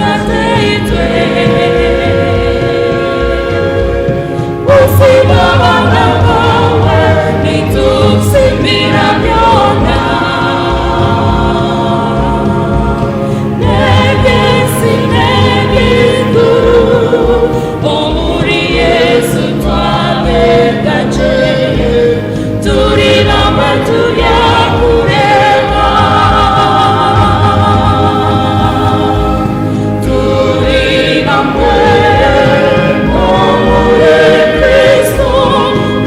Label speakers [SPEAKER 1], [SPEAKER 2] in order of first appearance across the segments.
[SPEAKER 1] Tataitwe. Buzima abaana baawe nitukusiimira byona. N'eby'ensi n'eby'eiguru, omuri Yesu twabega gye. Turi bamwe turyakureeba. Turi bamwe omuri Kristo,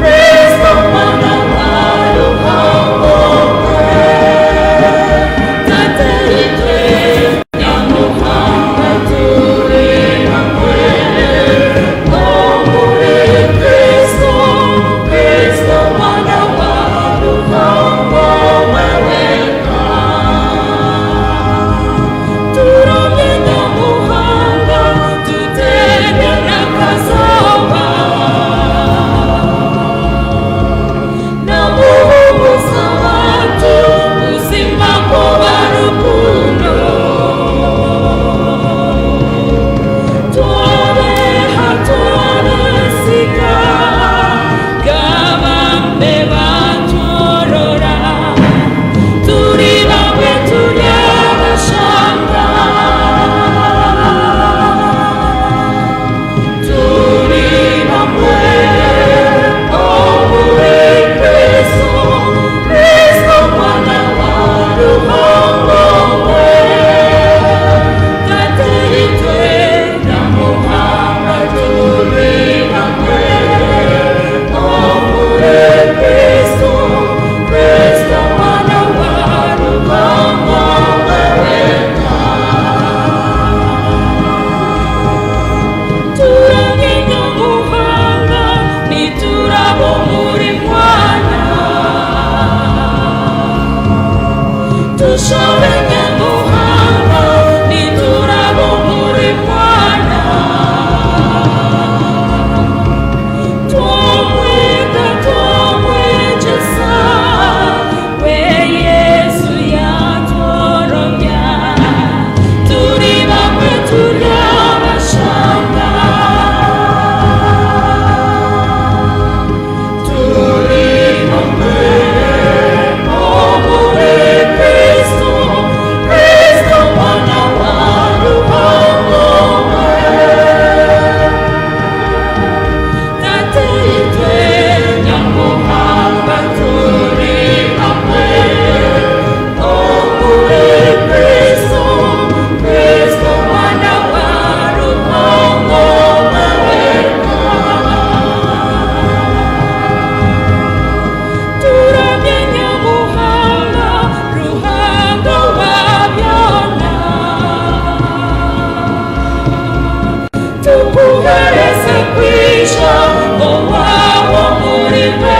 [SPEAKER 1] Kristo Mwana wa Ruhanga omwe. Tataitwe Nyamuhanga turi bamwe omuri Kristo, Kristo Mwana wa Ruhanga omwe wenka. Turamye Nyamuhanga tutegere akazooba. Namuhumuza abantu buzima kuba rukundo. Twabeha twabesiga gabambe batworora. Turi bamwe turi abashanga. Turi bamwe omuri Kristo, Kristo Mwana wa Ruhanga omwe. Tataitwe Nyamuhanga turi bamwe omuri Kristo, Kristo Mwana wa Ruhanga omwe wenka. Turamye Nyamuhanga nituraba omuri Mwana. Tushabe Nyamuhanga nituraba omuri Mwana. Twamwega twamwegyesa we Yesu yatworobya. Turi bamwe turi abashanga. Turi bamwe omuri Kristo, Kristo Mwana wa Ruhanga omwe. Tataitwe Nyamuhanga turi bamwe omuri Kristo, Kristo Mwana wa Ruhanga omwe wenka. Turamye Nyamuhanga, Ruhanga wa byona. Tukuhereze kwija owawe omuri weena.